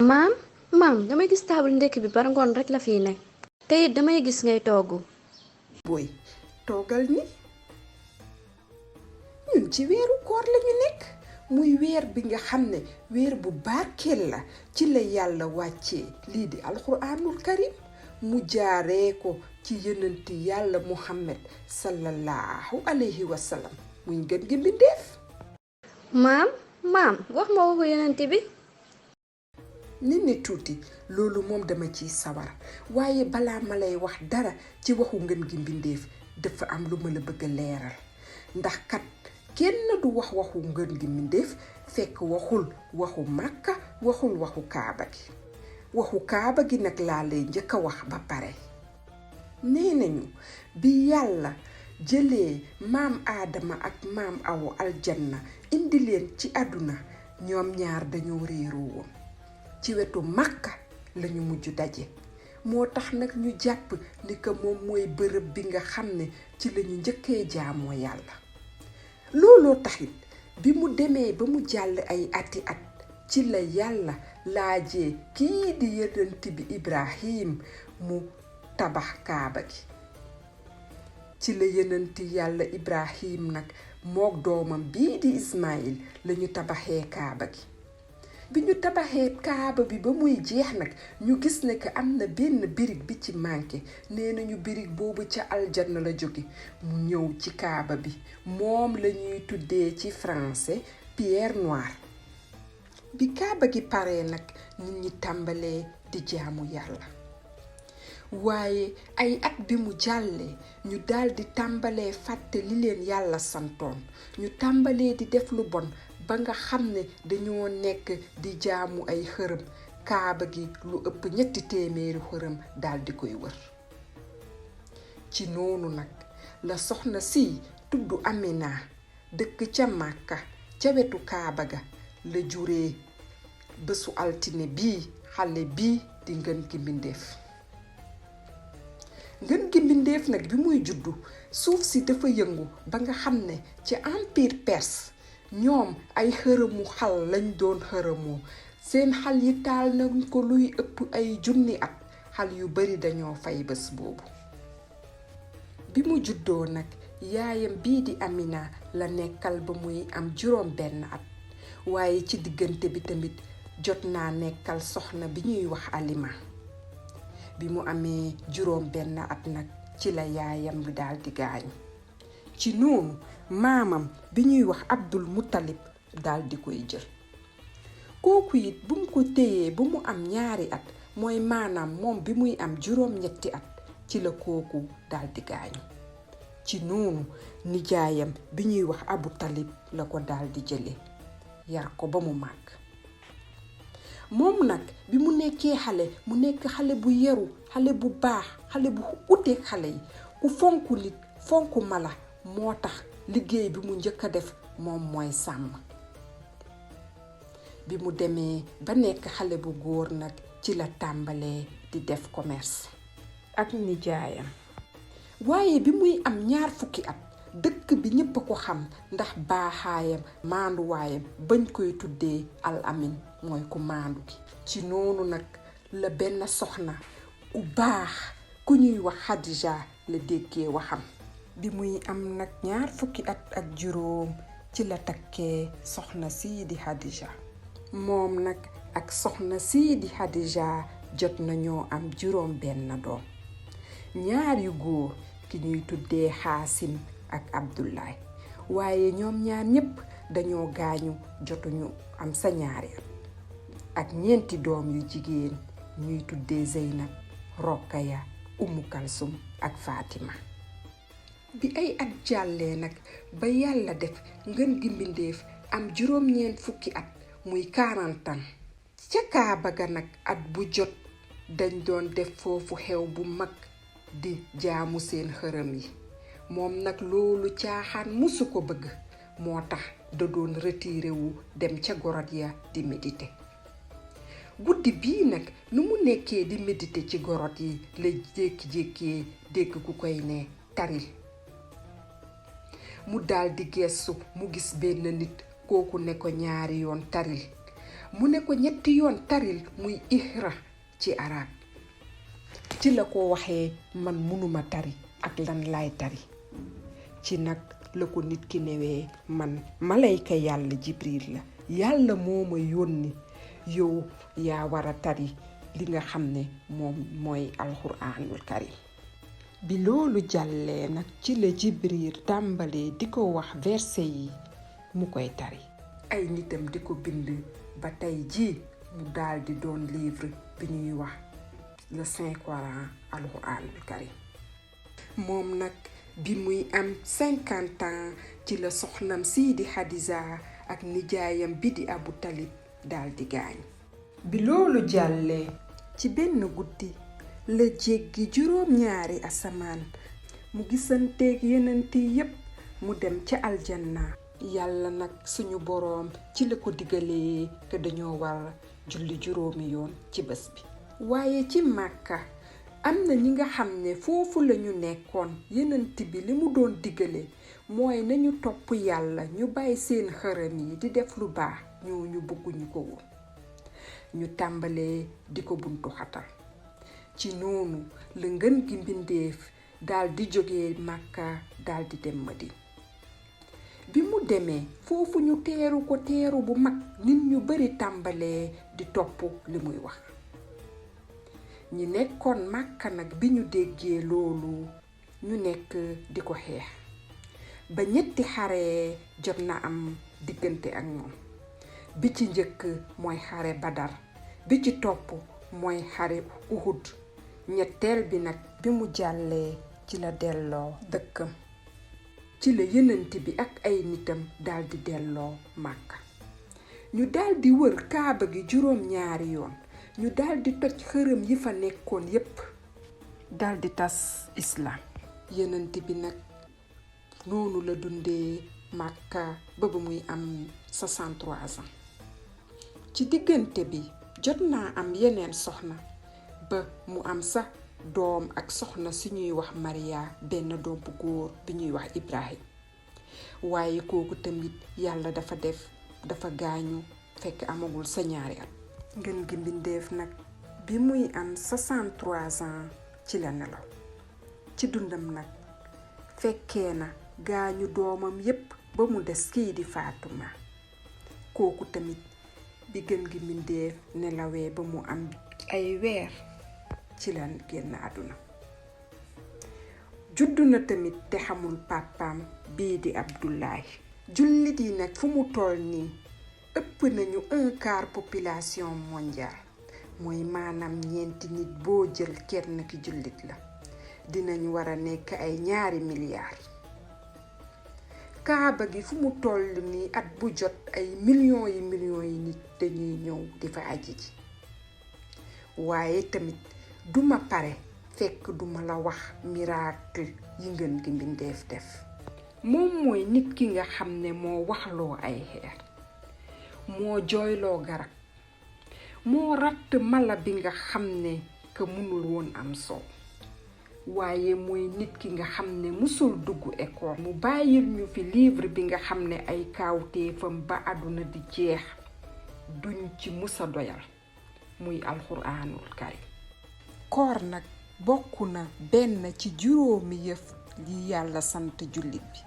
maam maam damay gis taabal ndekki bi par ngoon rek la fii nekk te it damay gis ngay togg. booy toogal ni ñun ci weeru koor lañu nekk muy weer bi nga xam ne weer bu barkeel la ci la yàlla wàccee lii di alxuraanul karim mu jaaree ko ci yonenti yàlla muhammad sallallahu alayhi wa sallam muy ngën gi mbindeef. maam wax ma waxu yonent bi. nit ni tuuti loolu moom dama ciy sawar waaye balaa ma lay wax dara ci waxu ngën gi mbindeef dafa am lu ma la bëgg a leeral ndax kat kenn du wax waxu ngën gi mbindeef fekk waxul waxu màkka waxul waxu kaaba gi waxu kaaba gi nag laa lay njëkk a wax ba pare. nee nañu bi yàlla jëlee maam aadama ak maam awu aljanna indi leen ci àdduna ñoom ñaar dañoo réeroo woon ci wetu Makka lañu mujj daje moo tax nag ñu jàpp ni que moom mooy bërëb bi nga xam ne ci lañu njëkkee jaamoo yàlla. looloo taxit bi mu demee ba mu jàll ay ati at ci la yàlla laajee kii di yonent bi Ibrahim mu tabax kaaba gi ci la yonenti yàlla Ibrahim nag mook doomam bii di Ismaïl lañu tabaxee kaaba gi. bi ñu tabaxee kaaba bi ba muy jeex nag ñu gis ne que am na benn birig bi ci manqué nee nañu birig boobu ca aljanna la jóge mu ñëw ci kaaba bi moom la ñuy tuddee ci français pierre noire. bi kaaba gi paree nag nit ñi tàmbalee di jaamu yàlla waaye ay at bi mu jàllee ñu daldi tàmbalee fàtte li leen yàlla santoon ñu tàmbalee di def lu bon ba nga xam ne dañoo nekk di jaamu ay xërëm kaaba gi lu ëpp 300 xërëm daldi koy wër. ci noonu nag la soxna si tudd Amina dëkk ca Màkka ca wetu kaaba ga la juree bésu altine bii xale bii di ngën gi mbindeef. ngën gi mbindeef nag bi muy juddu suuf si dafa yëngu ba nga xam ne ci empire perse ñoom ay xërëmu xal lañ doon xërëmoo seen xal yi taal nañ ko luy ëpp ay junni at xal yu bari dañoo fay bés boobu. bi mu juddoo nag yaayam bii di Amina la nekkal ba muy am 7 at waaye ci diggante bi tamit jot naa nekkal soxna bi ñuy wax Alima. bi mu amee 7 at nag ci la yaayam bi daldi gaañu ci noonu maamam bi ñuy wax Abdul Muttalib daldi koy jël kooku it bu mu ko téyee ba mu am 2 at mooy maanaam moom bi muy am 7 at ci la kooku daldi gaañu ci noonu nijaayam bi ñuy wax Abu Talib la ko daldi jële yar ko ba mu màgg. moom nag bi mu nekkee xale mu nekk xale bu yeru xale bu baax xale bu uteeg xale yi ku fonk nit fonk mala moo tax liggéey bi mu njëkk a def moom mooy sàmm. bi mu demee ba nekk xale bu góor nag ci la tàmbalee di def commerce ak nijaayam waaye bi muy am 20 at dëkk bi ñépp a ko xam ndax baaxaayam maanduwaayam bañ koy tuddee al amin mooy ku maandu gi. ci noonu nag la benn soxna ku baax ku ñuy wax Xadija la déggee waxam. bi muy am nag 20 at ak juróom ci la takkee soxna sii di Xadija. moom nag ak soxna sii di Xadija jot nañoo am 7 doom 2 yu góor ki ñuy tuddee Xaasim ak Abdullahi waaye ñoom ñaar ñépp dañoo gaañu jotuñu am sa 2 at ak 4 doom yu jigéen ñuy tuddee Zeynab Rokhaya Umu Kalsum ak Fatima. bi ay at jàllee nag ba yàlla def ngën gi mbindeef am 9 at muy 40 ans ca Kaaba ga nag at bu jot dañ doon def foofu xew bu mag di jaamu seen xërëm yi moom nag loolu caaxaan musu ko bëgg moo tax da doon retiré wu dem ca gorot ya di méditer guddi bii nag nu mu nekkee di méditer ci gorot yi la jékki-jékkee dégg ku koy ne taril mu daldi geesu mu gis benn nit kooku ne ko ñaari yoon taril mu ne ko ñetti yoon taril muy ihra ci arab ci la ko waxee man munuma tari ak lan laay tari ci nag la ko nit ki newee man malayka yàlla jibril la yàlla moo ma yónni yow yaa war a tari li nga xam ne moom mooy alxuraanul karim bi loolu jàllee nag ci la jibril tàmbalee di ko wax verset yi mu koy tari ay nitam di ko bind ba tey jii mu daldi doon livre bi ñuy wax le Saint Coran alxuraanul karim moom nag bi muy am 50 ans ci la soxnam sii di Xadija ak nijaayam bi di Abu Talib daldi gaañ bi loolu jàllee ci benn guddi la jéggi juróom-ñaari asamaan mu gisanteeg yenent yépp mu dem ca aljanna yàlla nag suñu boroom ci la ko digalee que dañoo war julli juróomi yoon ci bés bi waaye ci Màkka am na ñi nga xam ne foofu lañu nekkoon yenent bi li mu doon digale mooy nañu topp yàlla ñu bàyyi seen xërëm yi di def lu baax ñu bëgguñu ko woon ñu tàmbalee di ko buntu xatal ci noonu la ngën gi mbindeef daldi jóge Màkka daldi dem Madina bi mu demee foofu ñu teeru ko teeru bu mag nit ñu bari tàmbalee di topp li muy wax ñi nekkoon Màkka nag bi ñu déggee loolu ñu nekk di ko xeex ba ñetti xare jot na am diggante ak ñoom bi ci njëkk mooy xare Badar bi ci topp mooy xare Uhud ñetteel bi nag bi mu jàllee ci la delloo dëkkam ci la yenent bi ak ay nitam daldi delloo Màkka ñu daldi wër kaaba gi juróom-ñaari yoon ñu daldi toj xërëm yi fa nekkoon yépp daldi tas islaam yenent bi nag noonu la dundee Màkka ba muy am 63 ans ci diggante bi jot naa am yeneen soxna ba mu am sax doom ak soxna si ñuy wax Maria benn doom bu góor bi ñuy wax Ibrahim waaye kooku tamit yàlla dafa gaañu fekk amagul sa ñaari at ngën gi mbindeef nag bi muy am 63 ans ci la nelaw ci dundam nag fekkee na gaañu doomam yépp ba mu des kii di Faatuma kooku tamit bi gën gi mbindeef nelawee ba mu am ay weer ci la génn àdduna juddu na tamit te xamul pàppaam bii di Abdullahi jullit yi nag fu mu toll nii ëpp nañu 1/4 population mondiale mooy maanaam 4 nit boo jël kenn ki jullit la dinañu war a nekk ay 2 milliards kaaba gi fu mu toll nii at bu jot ay millions yi nit dañuy ñëw di fa aji ji waaye tamit duma pare fekk duma la wax miracle yi ngeen gi mbindeef def moom mooy nit ki nga xam ne moo waxloo ay xeer moo jooyloo garab moo ratt mala bi nga xam ne que mënul woon am soow waaye mooy nit ki nga xam ne musul dugg école mu bàyyil ñu fi livre bi nga xam ne ay kaawteefam ba àdduna di jeex duñ ci musa doyal muy alxuraanul karim koor nag bokk na benn ci juróomi yëf yi yàlla sant jullit bi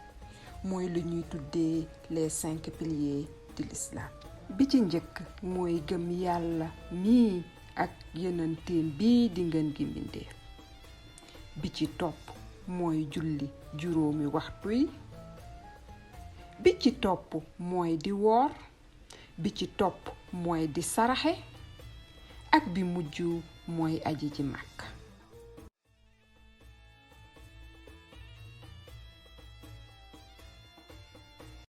mooy lu ñuy tuddee les 5 piliers de l'islam bi ci njëkk mooy gëm yàlla mii ak yenenteem bii di ngeen gi mbindeef bi ci topp mooy julli juróomi waxtu yi bi ci topp mooy di woor bi ci topp mooy di saraxe ak bi mujj mooy aji ci Màkka